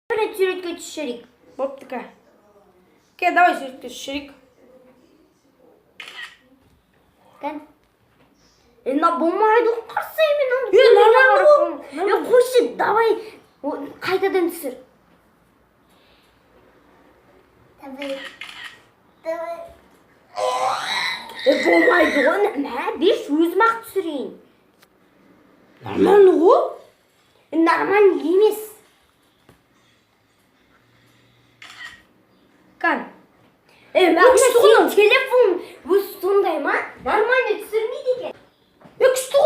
Бір рет суретке түсірейік. Бопты, ка. Ке, давай суретке түсірейік. Кән. Е, мына болмайды ғой, қарсы мен оны. Е, нормально ғой. Е, қойшы, давай қайтадан түсір. Давай. Давай. Е, болмайды ғой. Мә, берші, өзім ақ түсірейін. Нормально ғой. Е, нормально емес. Кән. Е, мә, күшті ғой. сенің телефон өзі сондай ма? Нормально түсірмейді екен. Е, күшті.